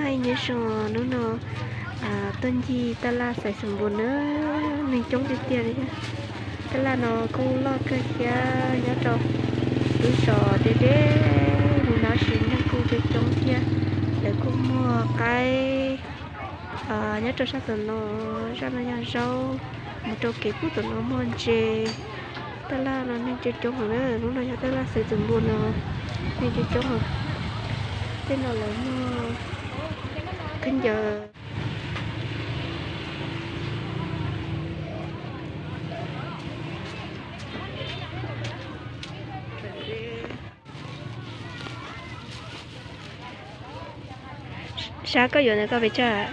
Nyob zoo hnub no tuaj ncig taj laj Xais Xoom Npus na, neeg coob tiag tiag li. Taj laj no kuj loj kawg thiab nyob rau lub zos deb deb li no tab sis neeg kuj coob coob thiab. Lawv kuj muag qaib nyob rau sab tom no, zaj no yog zaub, mus rau kev pub tom no muag ntses. Taj laj no neeg coob coob heev na, lub no yog taj laj Xais Xoom Npus no, neeg coob coob heev. Tej no lawv muag khaub ncaws. Sab koj yuav ntawd koj pes tsawg?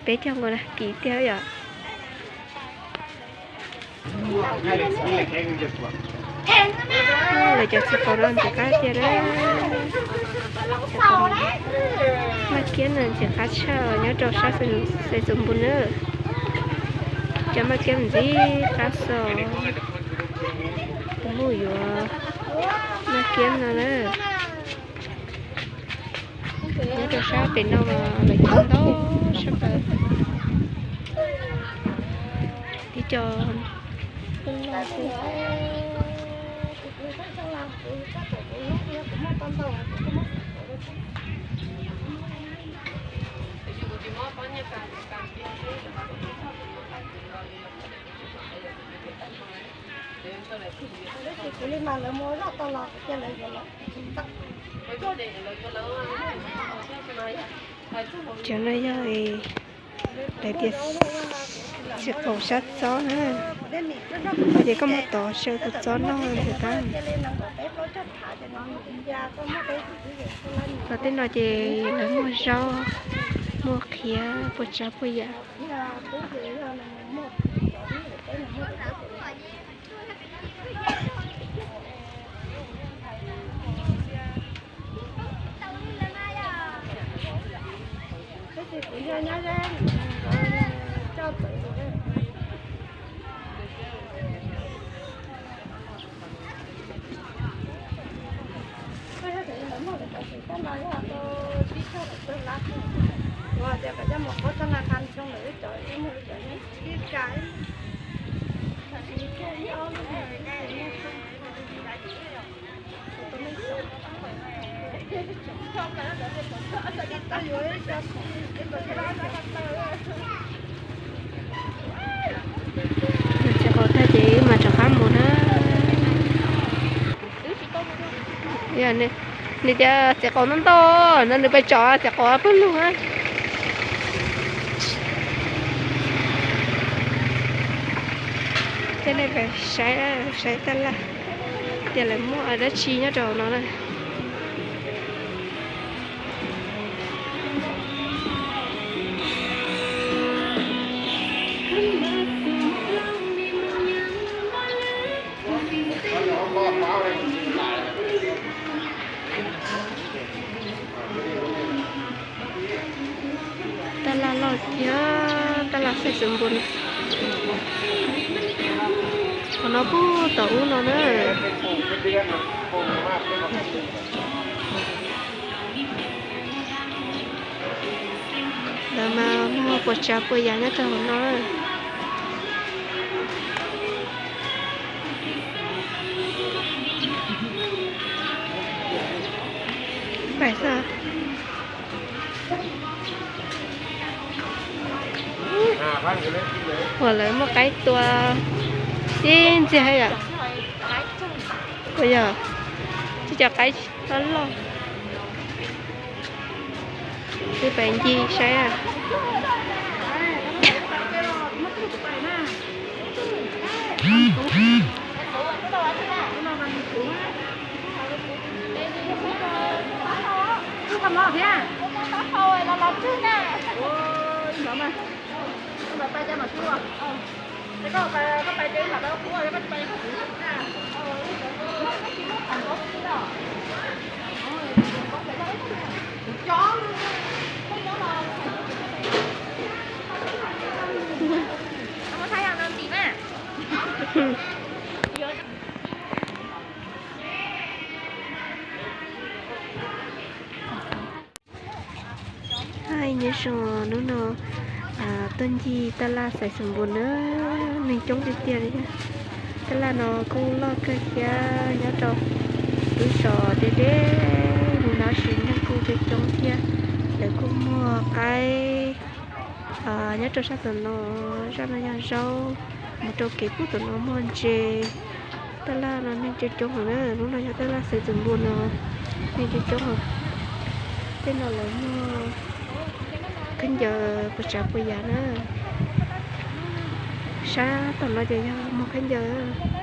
Peb caug nkaus na, kim tiag yom. Lawv cov txiv qaub no ntxim qab tiag na. Maj kiab no ntxim qab tshaj nyob rau sab Xais Xoom Npus na. Cov maj kiab ntxim qab xos, kuv muaj yuav maj kiab no na. Nyob rau sab pem no mas lawv cov ntau sab plaws. Tib co loj loj xwb. Cov no yog lawv tias txiv qaub sab txob na, ces koj muab tov saw tus txob noj ntxiv tab. Tom tej no ces lawv muag zaub, muag qhiav, puas tsav puas yam. Txiv qaub tag ces wb mam rov qab mus na. Nws tias txiv qaub ntau ntau no nws pais tsom txiv qaub pawg lug. Coj nej pais saib, saib taj laj, tias lawv muaj dab tsi nyob rau no na. Taj laj loj thiab, taj laj Xais Xoom Npus. Qhov no puag tom ub no na. Lawv mas muag puas tsav puas yam nyob rau hauv no. Pais xwb. Uas lawv muaj qaib tua ib ntxiag yom. Kuj yog tib cov qaib loj loj. Wb pais ncig saib. Nyob zoo, hnub no tuaj ncig taj laj Xaiv Xus Npus na, neeg coob tiag tiag li. Taj laj no kuj loj kawg thiab, nyob rau lub zos deb deb li no tab sis neeg kuj coob coob thiab. Lawv kuj muag qaib nyob rau sab tom no, zaj no yog zaub, mus rau kev pub tom no muag ntses. Taj laj no neeg coob coob heev na, hnub no yog taj laj Xaiv Xus Npus no neeg coob coob heev. Tej no lawv muag khaub ncaws puas tsav puas yam na. Sab tom no ces yog muag khaub ncaws.